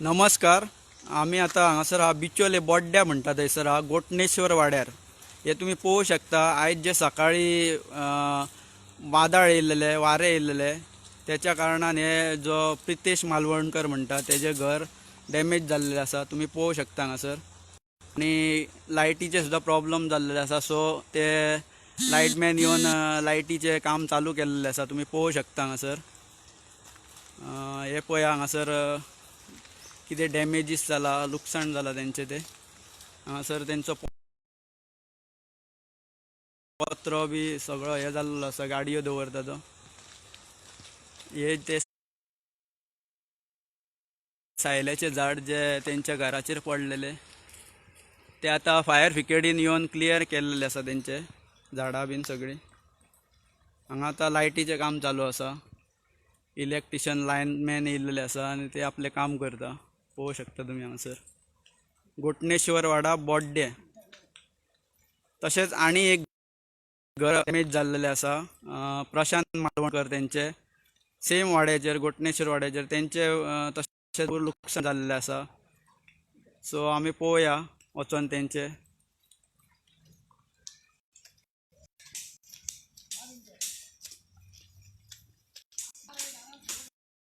नमस्कार. आमी आतां हांगासर आहा बिचोले बोड्ड्या म्हणटा थंयसर आहा, गोटणेश्वर वाड्यार. हे तुमी पळोवंक शकता, आयज जे सकाळी वादळ येयल्लेलें, वारें येयल्लेलें, तेच्या कारणान हे जो प्रितेश मालवणकर म्हणटा तेजें घर डॅमेज जाल्लें आसा. तुमी पळोवंक शकता हांगासर. आनी लायटीचे सुद्दां प्रॉब्लम जाल्लेले आसा. सो ते लायटमॅन येवन लायटीचें काम चालू केल्लें आसा. तुमी पळोवंक शकता हांगासर. हे पळया हांगासर कितें डॅमेजीस जाला, लुकसाण जाला तेंचें तें. हांगासर तेंचो पत्रो बी सगळो हें जाल्लो आसा, गाडयो दवरता तो. हे ते सायल्याचें झाड जे तेंच्या घराचेर पडलेले ते आतां फायर ब्रिगेडीन येवन क्लियर केल्लेले आसा तेंचे झाडां बीन सगळीं. हांगा आतां लायटीचें काम चालू आसा. इलेक्ट्रिशन लायनमॅन येयल्लेले आसा आनी ते आपलें काम करता. पळोवंक शकता तुमी हांगासर गोटणेश्वर वाडा बोड्डें. तशेंच आनी एक घर डॅमेज जाल्लेलें आसा, प्रशांत मालवणकर तेंचे सेम वाड्याचेर, गोटणेश्वर वाड्याचेर तेंचे तशेंच लुकसाण जाल्लें आसा. सो आमी पळोवया वचोन तेंचे.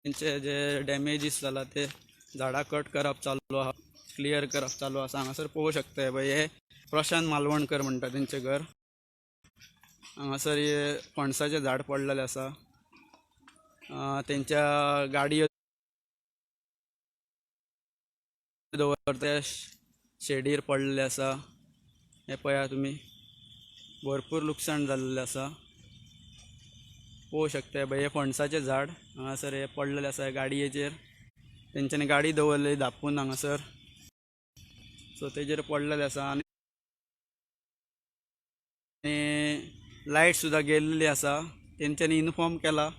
तेंचे जे डॅमेजीस जाला ते झाडां कट करप चालू आहा, क्लियर करप चालू आसा. हांगासर पळोवंक शकता पळय, हे प्रशांत मालवणकर म्हणटा तेंचें घर. हांगासर हे पणसाचें झाड पडलेलें आसा. तेंच्या गाडयो दवरता शेडीर पडलेले आसा. हे पळया तुमी, भरपूर लुकसाण जाल्लें आसा. पळोवंक शकता पळय, हे पणसाचें झाड हांगासर हे पडलेलें आसा गाडयेचेर. तेंच्यांनी गाडी दवरलेली धापून हांगासर, सो तेजेर पडलेलें आसा. आनी लायट सुद्दां गेल्ली आसा. तेंच्यांनी इन्फॉर्म केला,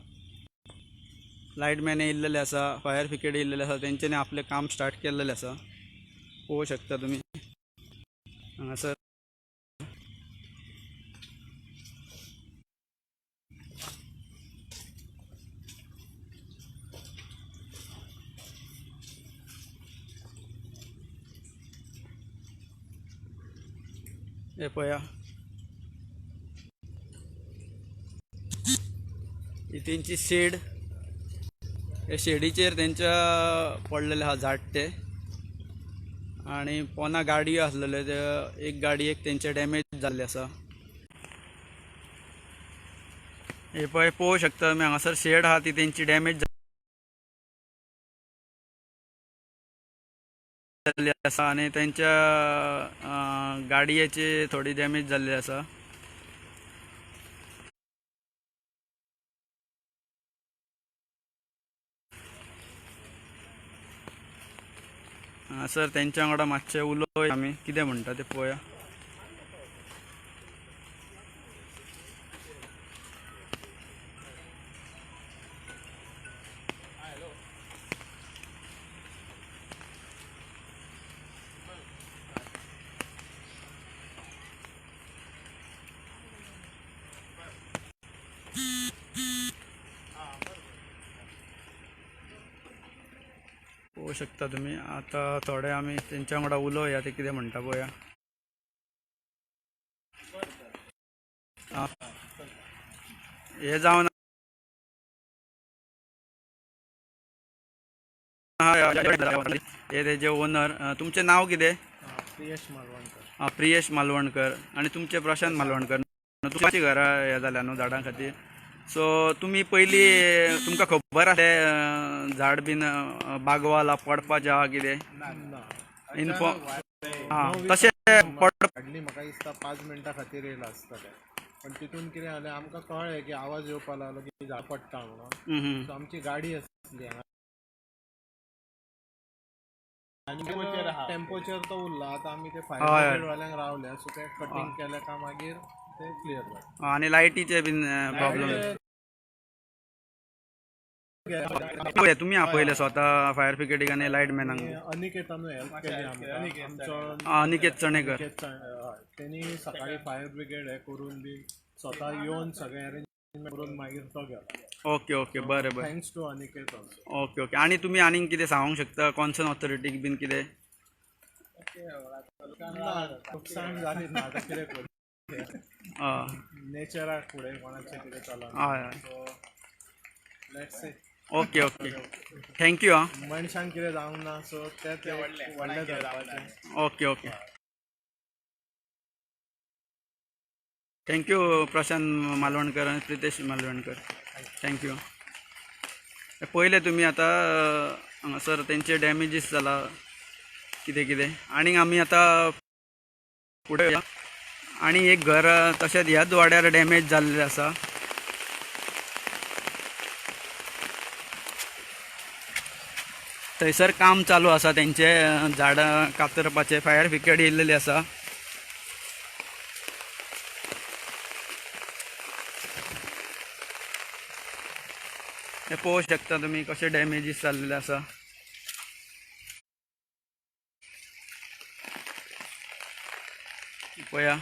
लायटमॅन येयल्लेले आसा, फायर ब्रिगेड येयल्लेले आसा. तेंच्यांनी आपलें काम स्टार्ट केल्लेलें आसा. पळोवंक शकता तुमी हांगासर. हे पळया, ही तेंची शेड. हे शेडीचेर तेंच्या पडलेलें आहा झाड ते. आनी पोना गाडयो आसलेल्यो, ते एक गाडयेक तेंचे डॅमेज जाल्ले आसा. हे पळय, पळोवंक शकता तुमी हांगासर शेड आहा ती तेंची डॅमेज जाल्ली आसा. आनी तेंच्या गाडयेची थोडी डॅमेज जाल्ली आसा. सर तेंच्या वांगडा मातशें उलोवया आमी, कितें म्हणटा तें पळोवया. पळोवंक शकता तुमी. आतां थोडे आमी तेंच्या वांगडा उलोवया, ते कितें म्हणटा पळोवया. हे जावन हे तेजे ओनर. तुमचें नांव कितें? प्रियेश मालवणकर. आं, प्रियेश मालवणकर. आनी तुमचें प्रशांत मालवणकर. तुमची घरां हें जाल्या न्हू झाडां खातीर. सो तुमी पयलीं तुमकां खबर आसलें झाड बीन बागवाला पडपाचें आहा कितें? ना. इन्फॉर्म आं तशें पड हाडली म्हाका दिसता 5 मिनटां खातीर येयला आसतलें. पण तितून कितें जालें, आमकां कळ्ळें की आवाज येवपा लागलो की झाड पडटा म्हणून. सो आमची गाडी आसली हांगा आनी टेम्पोचेर तो उरला. आतां आमी ते फायर ब्रिगेड वाल्यांक रावले, सो ते कटींग केलें काय मागीर ते क्लियर जालें. आनी लायटीचे बीन प्रॉब्लम. तुमी आपयले स्वता फायर ब्रिगेडीक आनी लायटमॅनाक? अनिकेतानू हेल्प केली आमकां, आमचो अनिकेत चणेकर. तेणी सकाळी फायर ब्रिगेड हे करून बी स्वता येवन सगळें अरेंज अरेंजमेंट करून मागीर तो गेलो. ओके ओके, बरें बरें. Thanks to Aniket also. Okay okay. आनी तुमी आनीक कितें सांगूंक शकता कॉन्सर्न ऑथॉरिटीक बीन कितें? लुकसाण जाली ना, आतां कितें करूं? हय. नेचराक फुडें कोणाचें कितें चलना. हय हय. So let's see. Okay okay, thank you आं. मनशान कितें जावंक ना, सो तें व्हडलें धरपाचें. Okay okay, thank you Prashant Malvankar आनी प्रितेश मालवणकर, thank you. पयले तुमी आतां हांगासर तेंचे डॅमेजीस जाला कितें कितें. आनीक आमी आतां फुडें आनी एक घर तशेंच ह्याच वाड्यार डॅमेज जाल्लें आसा. थंयसर काम चालू आसा तेंचे, झाडां कातरपाचें. फायर ब्रिगेड येयल्लेली आसा. हे पळोवंक शकता तुमी कशे डॅमेजीस जाल्लेले आसा. पळया,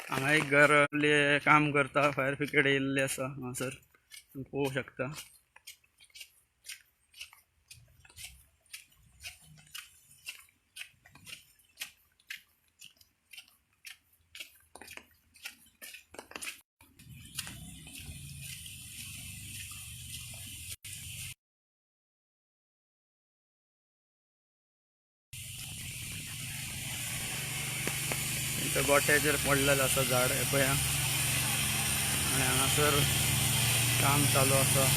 हांगा एक घर काम करता, फायर ब्रिगेड येयल्ले आसा हांगासर, तुमी पळोवंक शकता. तेंच्या गोठ्याचेर पडलेलें आसा झाड, हें पळया. आनी हांगासर काम चालू आसा.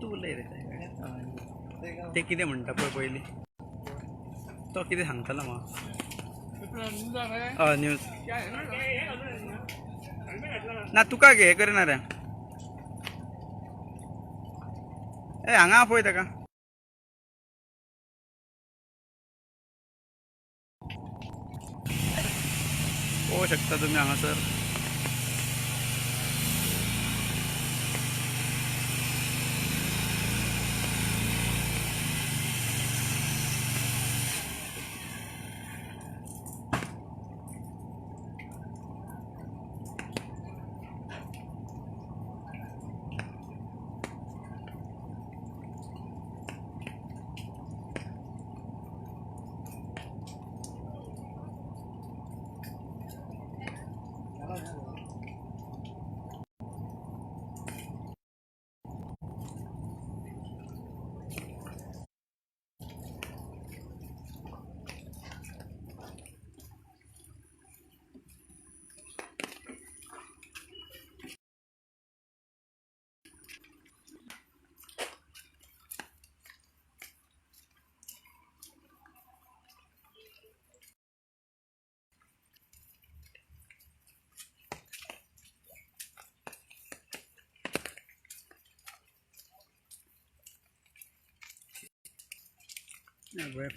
तूं उलय रे, ते कितें म्हणटा पळय पयलीं, तो कितें सांगतलो म्हाका. हय न्यूज ना तुका गे हें करना रे. ए हांगा आपय ताका. पळोवंक शकता तुमी हांगासर.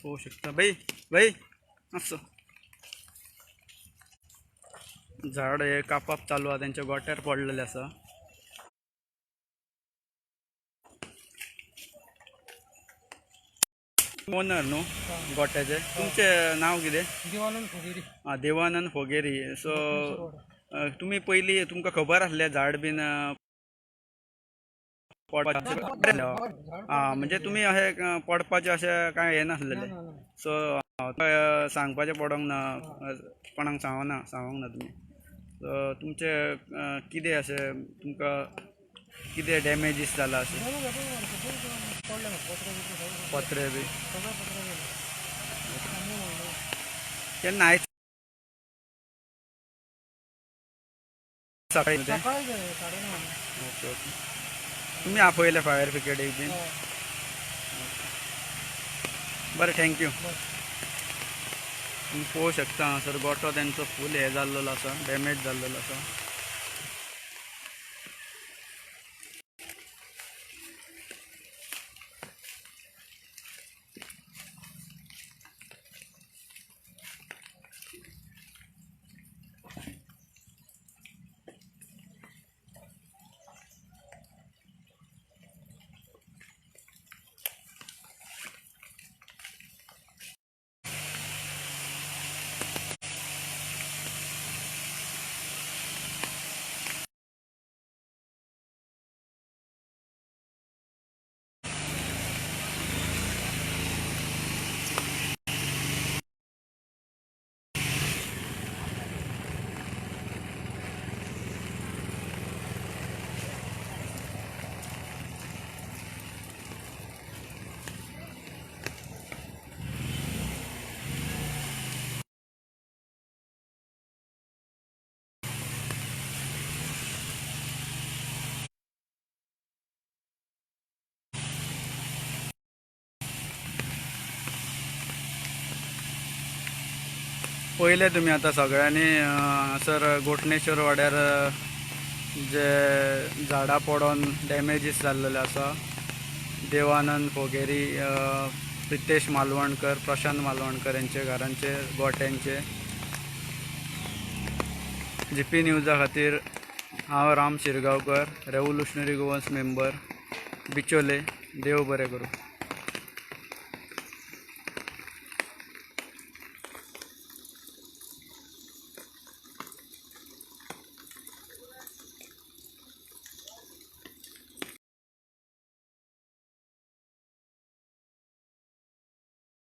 पळोवंक शकता. भाई भाई मातसो झाड हे कापप चालू आसा, तेंच्या गोट्यार पडलेलें आसा. ओनर न्हू गोट्याचे, तुमचें नांव कितें? देवानंद फोगेरी. आं, देवानंद फोगेरी. सो तुमी पयलीं तुमकां खबर आसलें झाड बीन पडपाचें? आं, म्हणजे तुमी अशें पडपाचें अशें कांय हें नासलेलें? सो सांगपाचें पडोंक ना, कोणाक सांगना, सांगोंक ना तुमी. सो तुमचें कितें अशें तुमकां कितें डॅमेजीस जाला अशें? पत्रे बी केन्ना आयज सकाळीं? ओके ओके, तुमी आपयले फायर ब्रिगेडीक बीन? बरें, thank you. तुमी पळोवंक शकता हांगासर गोठो तेंचो फूल हे जाल्लेलो आसा, डॅमेज जाल्लेलो आसा. पयले तुमी आतां सगळ्यांनी हांगासर गोठणेश्वर वाड्यार जे झाडां पडोन डॅमेजीस जाल्लेले आसा, देवानंद फोगेरी, प्रितेश मालवणकर, प्रशांत मालवणकर यांचे घरांचे गोट्यांचे. जीपी न्यूजा खातीर हांव Ram Shirgaonkar, revolutionary Goans member, Bicholim. देव बरें करूं.